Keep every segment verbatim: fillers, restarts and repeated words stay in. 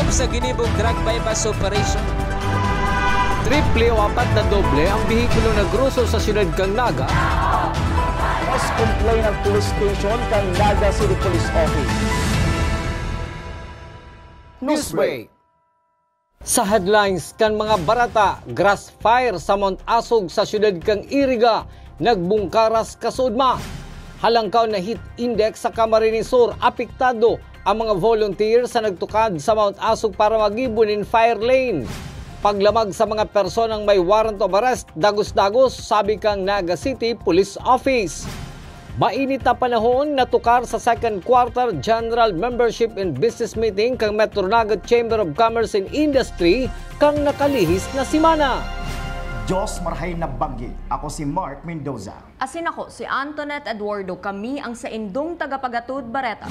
Sa ginibong drug buy-bust operation, triple o apat na doble ang behikulo na groso sa siyudad kan Naga. Mas complain ang police station kan Naga City Police Office. Newsbreak. Sa headlines kan mga barata, grass fire sa Mount Asog sa siyudad kan Iriga, nagbungkaras kasuodma. Halangkaw na heat index sa Camarines Sur, apektado ang mga volunteer sa nagtukad sa Mount Asog para magibo nin fire lane. Paglamag sa mga personang may warrant of arrest, dagos-dagos, sabi kan Naga City Police Office. Mainit na panahon natukar sa second quarter general membership and business meeting kan Metro Naga Chamber of Commerce and Industry kan nakalihis na semana. Diyos marhay na banggi. Ako si Mark Mendoza. Asin ako si Antoinette Eduardo, kami ang saindong tagapagatod bareta.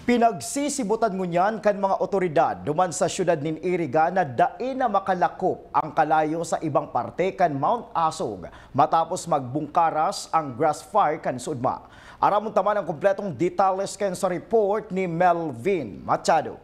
Pinagsisibutan ngunyan kan mga otoridad duman sa siyudad nin Iriga na dai na makalakop ang kalayo sa ibang parte kan Mount Asog matapos magbungkaras ang grass fire kan suodma. Aramon ta man ang kompletong detalles kan sa report ni Melvin Machado.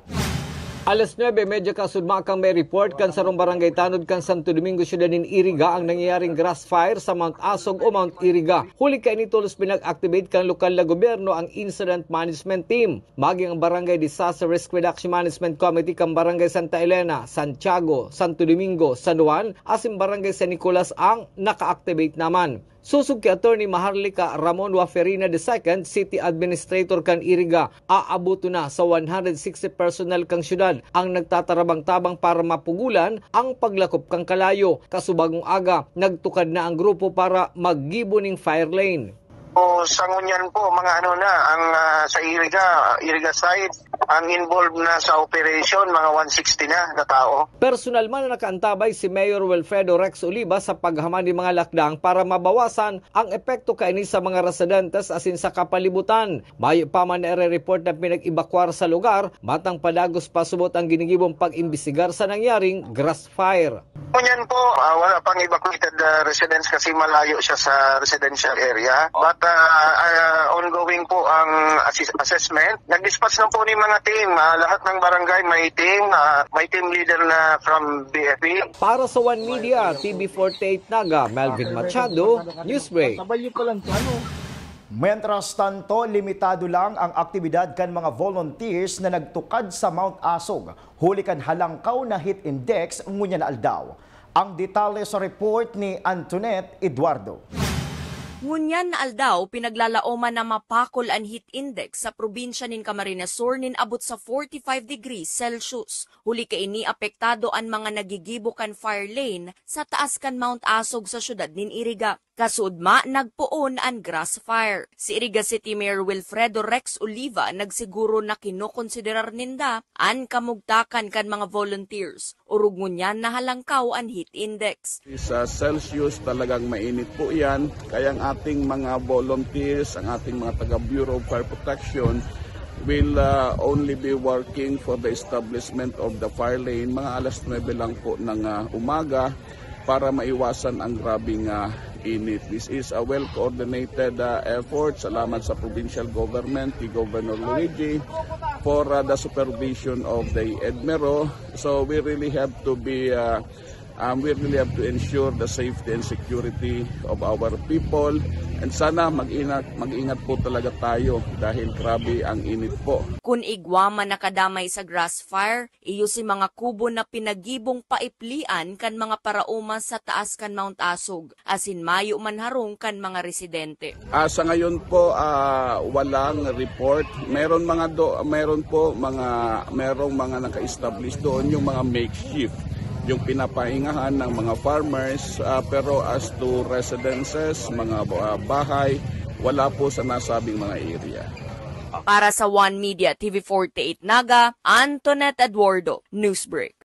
Alas nuebe medya kasuodma kan may report kan sarong barangay tanod kan Santo Domingo, siyudad nin Iriga, ang nangyayaring grass fire sa Mount Asog o Mount Iriga. Huli kaini tolos pinag-activate kan lokal na gobyerno ang Incident Management Team. Maging ang Barangay Disaster Risk Reduction Management Committee kan Barangay Santa Elena, Santiago, Santo Domingo, San Juan, asin Barangay San Nicolas ang naka-activate naman. Sosog ki Attorney Maharlika Ramon Waferina the second, City Administrator kan Iriga, aaboton na sa one hundred sixty personnel kan siyudad ang nagtatarabang-tabang para mapugulan ang paglakop kan kalayo. Kasubagong aga, nagtukad na ang grupo para maggibo ning fire lane. O, sa ngunyan po, mga ano na, ang, ah, sa Iriga, Iriga side, ang involved na sa operation, mga one sixty na na tao. Personal man na nakaantabay si Mayor Wilfredo Rex Oliva sa paghaman nin mga lakdang para mabawasan ang epekto kaini sa mga residentes asin sa kapalibutan. Mayo pa man nare-report na pinag-ebakwar sa lugar, matang padagos pa subot ang ginigibong pag-imbestigar sa nangyaring grass fire. Ngunyan po, ah, wala pang evacuated, ah, residents kasi malayo siya sa residential area. But, ah, ah, ongoing po ang assis-, assessment. Nag-dispatch na po ni mga team. Ah, lahat ng barangay may team. Ah, may team leader na from B F P. Para sa One Media, T V forty-eight Naga, Melvin Machado, Newsbreak. Sabay yung palang ano. Mientras tanto, limitado lang ang aktibidad kan mga volunteers na nagtukad sa Mount Asog, huli kan halangkaw na heat index ngunyan na aldaw. Ang detalye sa report ni Antoinette Eduardo. Ngunyan na aldaw, pinaglalaoman na mapakol an heat index sa probinsya nin Camarines Sur nin abot sa forty-five degrees Celsius. Huli kaini, apektado an mga nagigibo kan fire lane sa taas kan Mount Asog sa siyudad nin Iriga. Kasuodma, nagpoon an grass fire. Si Iriga City Mayor Wilfredo Rex Oliva nagsiguro na kinokonsiderar ninda an kamugtakan kan mga volunteers. Orog ngunyan na halangkaw an heat index. Sa Celsius, talagang mainit po yan. Kaya ang ating mga volunteers, ang ating mga taga Bureau of Fire Protection will, ah, only be working for the establishment of the fire lane. Mga alas nuebe lang po ng, ah, umaga para maiwasan ang grabing, ah, init. This is a well-coordinated, ah, effort. Salamat sa provincial government, kay Governor Luigi, for, ah, the supervision of the EDMERO. So we really have to be, ah, um, we really have to ensure the safety and security of our people. And sana mag-ingat, mag-ingat po talaga tayo dahil grabe ang init po. Kun igwa man nakadamay sa grass fire, iyo si mga kubo na pinagibong paiplian kan mga paraoma sa taas kan Mount Asog, asin mayo man harong kan mga residente. Ah, sa ngayon po, ah, walang report. Meron mga do-, meron po mga, merong mga naka-establish doon, yung mga makeshift, yung pinapahingahan ng mga farmers, ah, pero as to residences, mga, ah, bahay, wala po sa nasabing mga area. Para sa One Media, T V forty-eight Naga, Antoinette Eduardo, Newsbreak.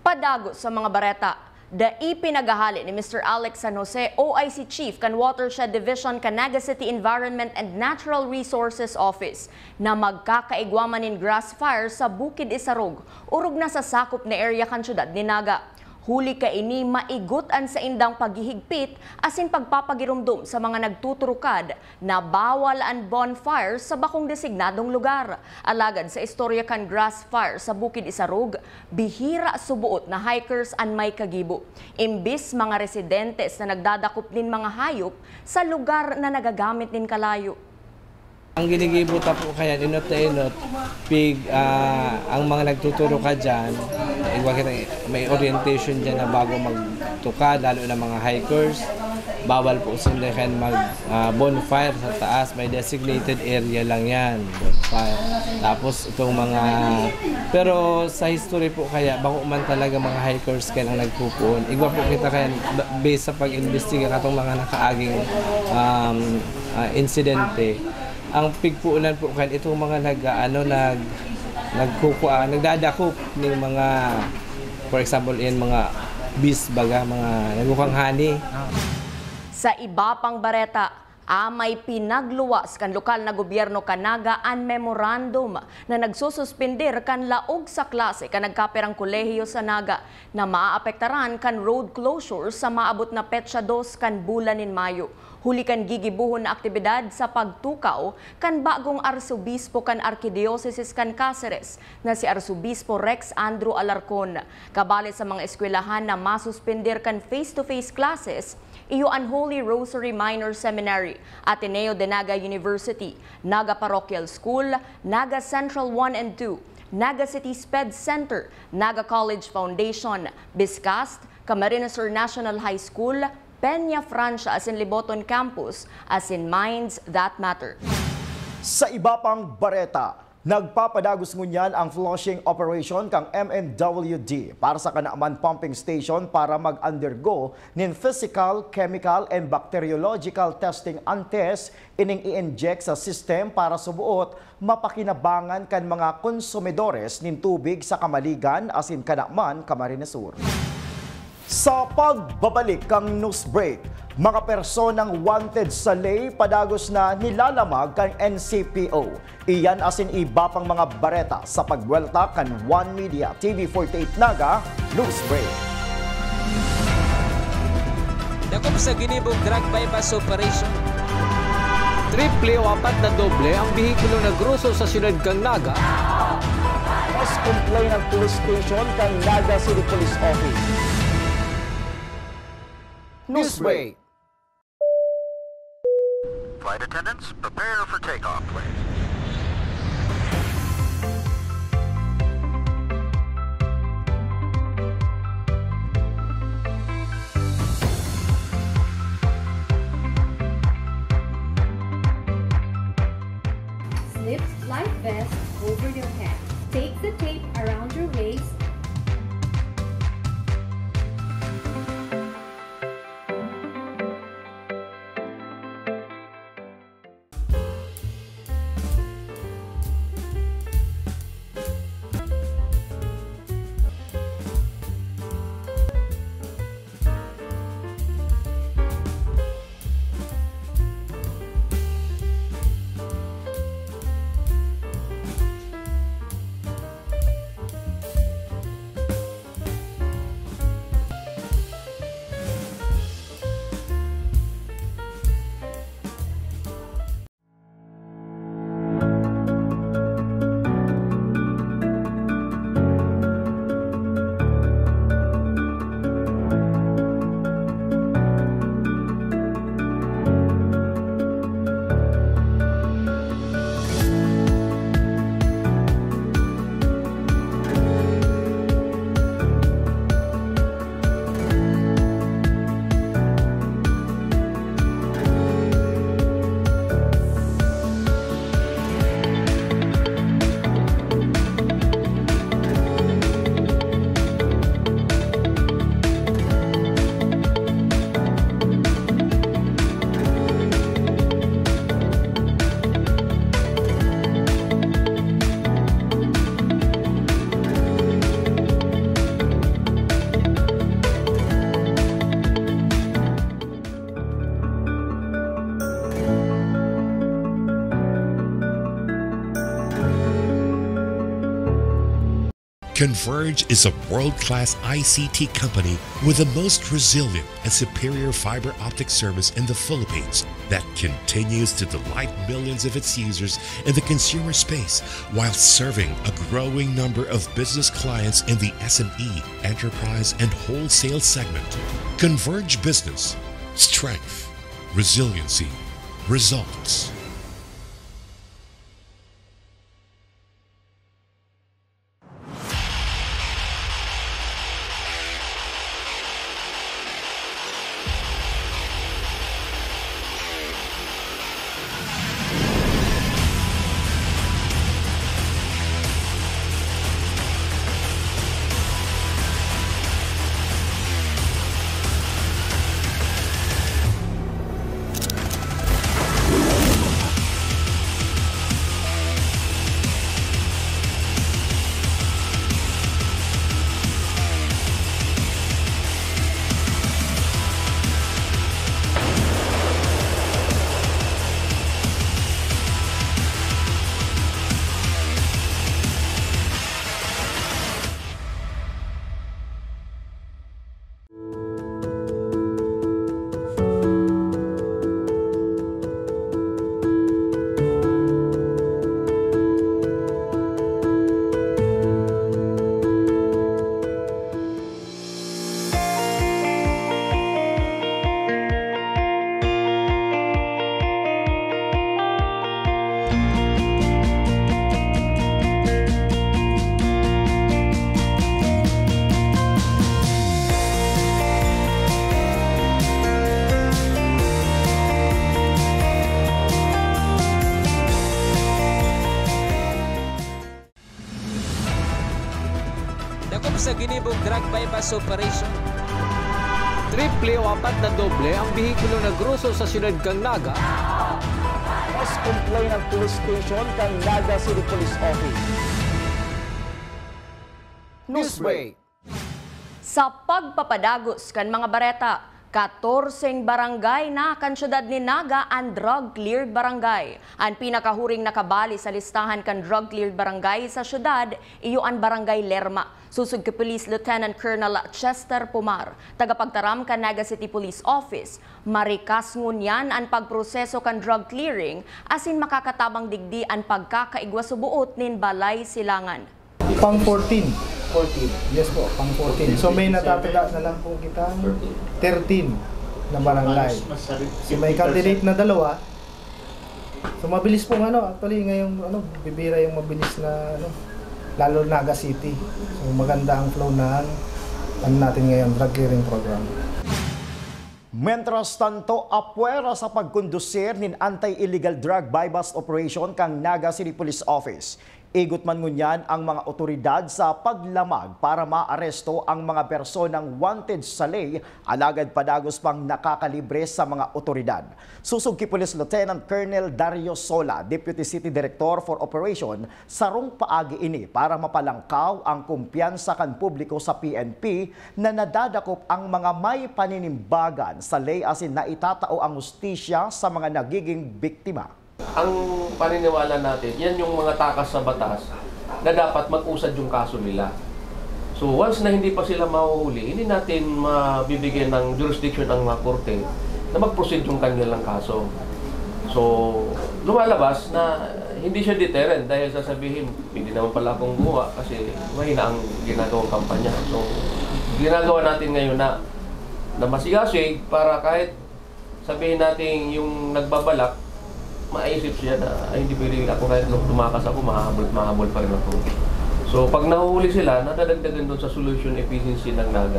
Padagos sa mga bareta, dai pinaghahale ni Mister Alex San Jose, O I C Chief kan Watershed Division kan Naga City Environment and Natural Resources Office, na magkakaigwa man nin grass fire sa Bukid Isarog, orog na sa sakop na area kan siyudad nin Naga. Huli kaini, maigot an saindang paghihigpit asin pagpapagiromdom sa mga nagtuturukad na bawal an bonfire sa bakong designadong lugar. Alagad sa istorya kan grass fire sa Bukid Isarog, bihira suboot na hikers an may kagibo, imbis mga residentes na nagdadakop nin mga hayop sa lugar na nagagamit nin kalayo. Ang ginigibo ta po kaya, inot na inot, pig, ah, ang mga nagtuturo ka dyan, eh, wag kita, may orientation dyan na bago magtukad, lalo na mga hikers. Bawal po sila kan mag, ah, bonfire sa taas, may designated area lang yan, bonfire. Tapos itong mga, pero sa history po kaya, bako man talaga mga hikers kaya ang nagpupuon. Igwa po kita kaya, ba-, based sa pag-imbestiga katong mga nakaaging, um, ah, insidente, ang pigpuunan po kan itong mga nag, ano, nag, nagkukua-, nagdadakop ning mga, for example, yan mga bees baga, mga nagkukuang honey. Sa iba pang bareta, amay pinagluwas kan lokal na gobyerno kan Naga an memorandum na nagsususpender kan laog sa klase kan nagkapirang kolehiyo sa Naga na maaapektaran kan road closure sa maabot na petsa dos kan bulan nin Mayo, huli kan gigibohon na aktibidad sa pagtukaw kan bagong arsobispo kan Arkidiosesis kan Caceres na si Arsobispo Rex Andrew Alarcon. Kabali sa mga eskwelahan na masuspender kan face-to-face classes, iyo an Holy Rosary Minor Seminary, Ateneo de Naga University, Naga Parochial School, Naga Central one and two, Naga City SPED Center, Naga College Foundation, BISCAST, Camarines Sur National High School, Peña Francia asin Liboton Campus, asin Minds That Matter. Sa iba pang bareta, nagpapadagos ngunyan ang flushing operation kan M N W D para sa Kanaman Pumping Station para mag-undergo nin physical, chemical, and bacteriological testing antes ining i-inject sa system para suboot mapakinabangan kan mga konsumidores nin tubig sa Camaligan asin Kanaman, Camarines Sur. Sa pagbabalik kan news break, mga personang wanted sa Ley padagos na nilalamag kan N C P O. Iyan asin iba pang mga bareta sa pagbuwelta kan One Media T V forty-eight Naga News Break. Dakop sa ginibong drug buy-bust operation. Triple o apat na doble ang behikulo na groso sa siyudad kan Naga. Mas complain ang police station kan Naga City Police Office. News break. Flight attendants, prepare for takeoff, please. Slip life vest over your head. Take the tape around your waist. Converge is a world-class I C T company with the most resilient and superior fiber optic service in the Philippines that continues to delight millions of its users in the consumer space while serving a growing number of business clients in the S M E, enterprise, and wholesale segment. Converge Business. Strength, resiliency, results. Dakop sa ginibong drug buy-bust operation. Triple o apat na doble ang behikulo na groso sa siyudad kan Naga. Mas complaint ang police station kan Naga City Police Office. Newsbreak. Sa pagpapadagos kan mga bareta, katorseng barangay na kan siyudad nin Naga an drug-cleared barangay. An pinakahuring nakabali sa listahan kan drug-cleared barangay sa siyudad iyo an Barangay Lerma. Sosog ki Police Lieutenant Colonel Chester Pomar, tagapagtaram kan Naga City Police Office, marikas ngunyan an pagproseso kan drug clearing asin makakatabang digdi an pagkakaigwa suboot nin balay silangan. Pang fourteen. Fourteen. Yes po, pang fourteen. So, may natatada na lang po kitang thirteen na barangay. Mas, mas sabi, So, may candidate na dalawa. So, mabilis pong ano, actually, ngayong ano, bibira yung mabilis na ano, lalo Naga City. So, maganda ang flow ng ano natin ngayon, drug clearing program. Mientras tanto, apwera sa pagkondusir nin anti-illegal drug buy-bust operation kan Naga City Police Office. Igot man ngunyan ang mga otoridad sa paglamag para maaresto ang mga personang wanted sa ley, alagad padagos pang nakakalibre sa mga otoridad. Sosog ki Police Lieutenant Colonel Dario Sola, Deputy City Director for Operation, sarong paagi ini para mapalangkaw ang kumpiyansa kan publiko sa P N P na nadadakop ang mga may paninimbagan sa ley asin naitatao ang hustisya sa mga nagiging biktima. Ang paniniwala natin, yan yung mga takas sa batas na dapat mag-usad yung kaso nila. So, once na hindi pa sila mahuhuli, hindi natin mabibigyan ng jurisdiction ang mga korte na mag-proceed yung kanilang kaso. So, lumalabas na hindi siya deterrent dahil sasabihin, "Pwede naman pala akong gumawa kasi mahina ang ginagawang kampanya." So, ginagawa natin ngayon na, na masigasig para kahit sabihin natin yung nagbabalak, maisip siya na, "Ay, hindi pwede ako, kahit nung tumakas ako, mahabol, mahabol pa rin ako." So, pag nahuhuli sila, nadadagdagan doon sa solution efficiency ng Naga.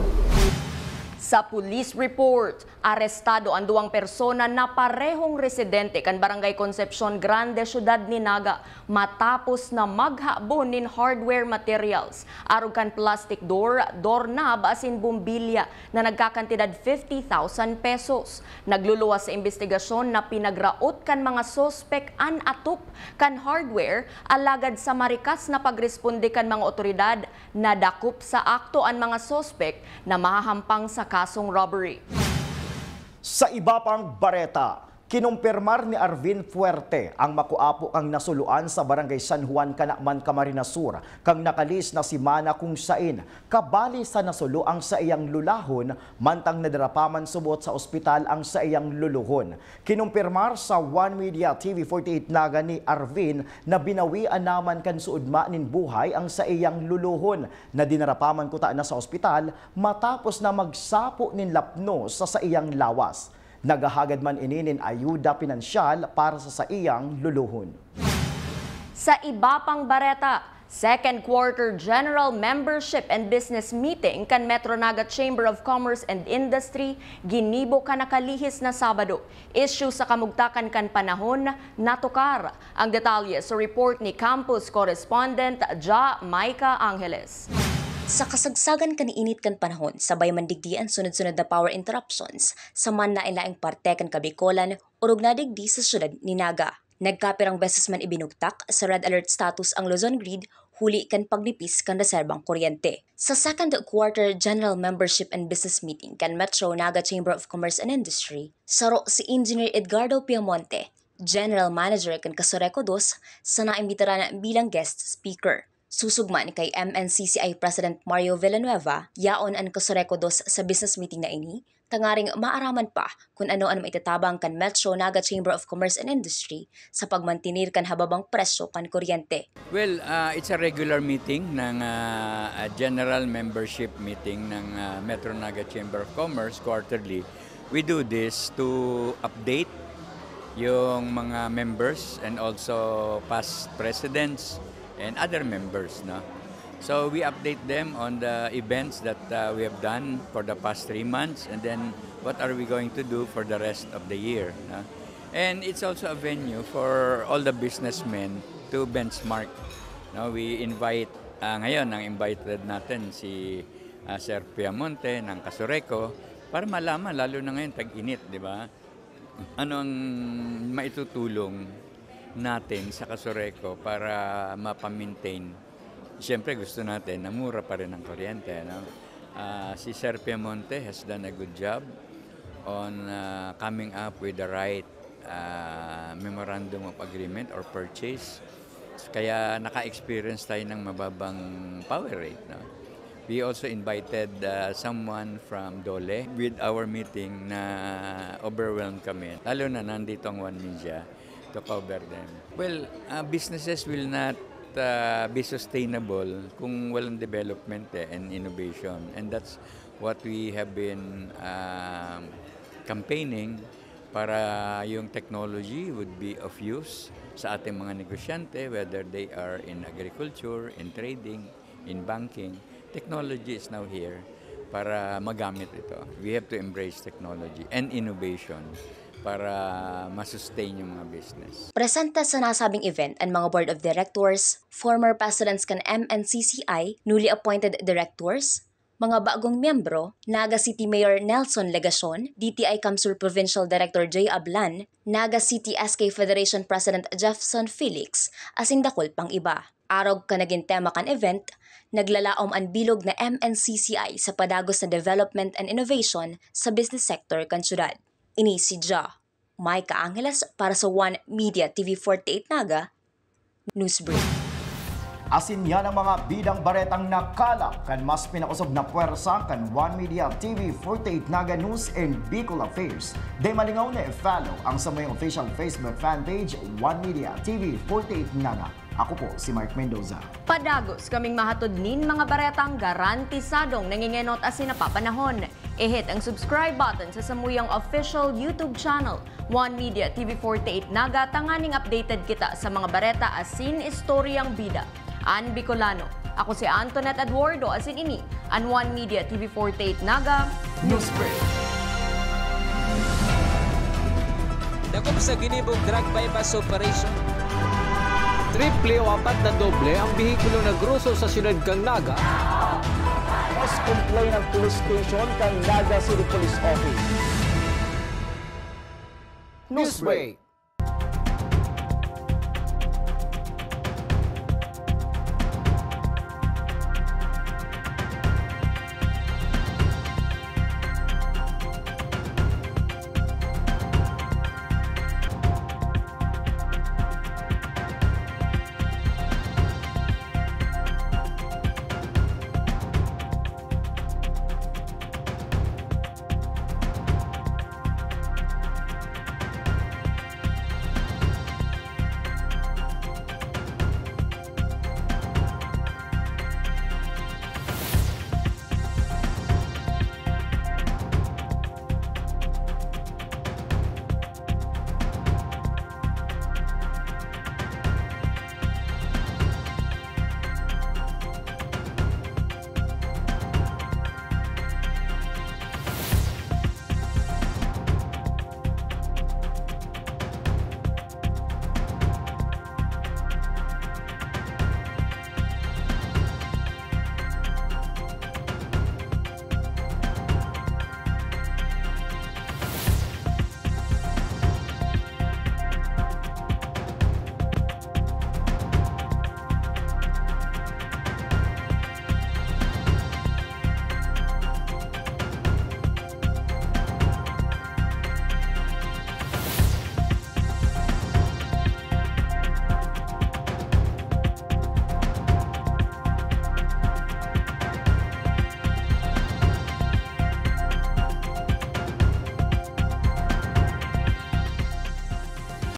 Sa police report, arestado ang duwang persona na parehong residente kan Barangay Concepcion Grande, Siyudad ni Naga, matapos na maghabon nin hardware materials, arog kan plastic door, doorknob asin bombilya na nagkakantidad fifty thousand pesos. Nagluluwas sa imbestigasyon na pinagraot kan mga suspek an atop kan hardware, alagad sa marikas na pagresponde kan mga otoridad, nadakop sa akto an mga suspek na mahahampang sa kasong robbery. Sa iba pang bareta, Kinumpirmar ni Arvin Fuerte ang makuapo kang nasuluan sa Barangay San Juan, Canaman, Camarines Sur, kang nakalihis na semana, kung sain kabali sa nasulo ang saiyang lulahon, mantang nadara pa man subot sa ospital ang saiyang luluhon. Kinumpirmar sa One Media T V forty-eight Naga ni Arvin na binawian naman kan suodma nin buhay ang saiyang luluhon, na dinara pa man kuta na sa ospital matapos na magsapo nin lapnos sa saiyang lawas. Naghahagad man ini nin ayuda pinansyal para sa saiyang luluhon. Sa iba pang bareta, second quarter general membership and business meeting kan Metro Naga Chamber of Commerce and Industry ginibo kan nakalihis na Sabado. Isyu sa kamugtakan kan panahon, natukar. Ang detalye sa report ni campus correspondent Ja Micah Angeles. Sa kasagsagan kan init kan panahon, sabay man digdi an sunod-sunod na power interruptions sa manlaen-laeng parte kan Kabikolan, orog na digdi sa syudad ni Naga. Nagkapirang beses man ibinugtak sa red alert status ang Luzon Grid huli kan pagnipis kan reserbang kuryente. Sa second quarter general membership and business meeting kan Metro Naga Chamber of Commerce and Industry, saro si Engineer Edgardo Piamonte, General Manager kan Casureco dos, sa naimbitaran bilang guest speaker. Susugma ni kay M N C C I President Mario Villanueva, yaon an Casureco dos sa business meeting na ini, tangaring maaraman pa kun ano an maitatabang kan Metro Naga Chamber of Commerce and Industry sa pagmantener kan hababang presyo kan kuryente. Well, ah, it's a regular meeting ng, ah, a general membership meeting ng, ah, Metro Naga Chamber of Commerce quarterly. We do this to update yung mga members and also past presidents and other members, no? So we update them on the events that, uh, we have done for the past three months, and then what are we going to do for the rest of the year, no? And it's also a venue for all the businessmen to benchmark, no? We invite, uh, ngayon, ang invited natin si, uh, Sir Piamonte ng Casureco para malaman, lalo na ngayon, tag-init, di ba? Ano ang maitutulong natin sa Casureco para mapa-maintain? Siyempre, gusto natin na mura pa rin ang kuryente, no? Ah, si Sir Piamonte has done a good job on, ah, coming up with the right, ah, memorandum of agreement or purchase. Kaya naka-experience tayo ng mababang power rate, no? We also invited, uh, someone from DOLE with our meeting na overwhelmed kami. Lalo na nandito ang One Media to cover them. Well, uh, businesses will not, uh, be sustainable kung walang development, eh, and innovation. And that's what we have been, um, campaigning para yung technology would be of use sa ating mga negosyante, whether they are in agriculture, in trading, in banking. Technology is now here para magamit ito. We have to embrace technology and innovation para masustain yung mga business. Presente sa nasabing event ang mga board of directors, former presidents kan M N C C I, newly appointed directors, mga bagong miyembro, Naga City Mayor Nelson Legacion, D T I CamSur Provincial Director Jay Ablan, Naga City S K Federation President Jefferson Felix, asin dakul pang iba. Arog kan nagin tema kan event, naglalaom an bilog na M N C C I sa padagos na development and innovation sa business sector kan syudad. Ini si Ja Micah Angeles para sa One Media T V forty-eight Naga, Newsbreak. Asin yan ang mga bidang baretang nakalap kan mas pinakosog na pwersa kan One Media T V forty-eight Naga News and Bicol Affairs. Dai malingaw na i-follow ang samuyang official Facebook fan page, One Media T V forty-eight Naga. Ako po si Mark Mendoza. Padagos kaming mahatod nin mga baretang garantisadong nangingenot asin napapanahon. I-hit ang subscribe button sa samuyang official YouTube channel, One Media T V forty-eight Naga, tanganing updated kita sa mga bareta asin istoryang bida. An Bicolano. Ako si Antoinette Eduardo, asin ini an One Media T V forty-eight Naga Newsbreak. Dakop sa ginibong drug buy-bust operation. Triple o apat na doble ang behikulo na groso sa siyudad kan Naga. Mas complain ang police station kan Naga City Police Office. Newsbreak.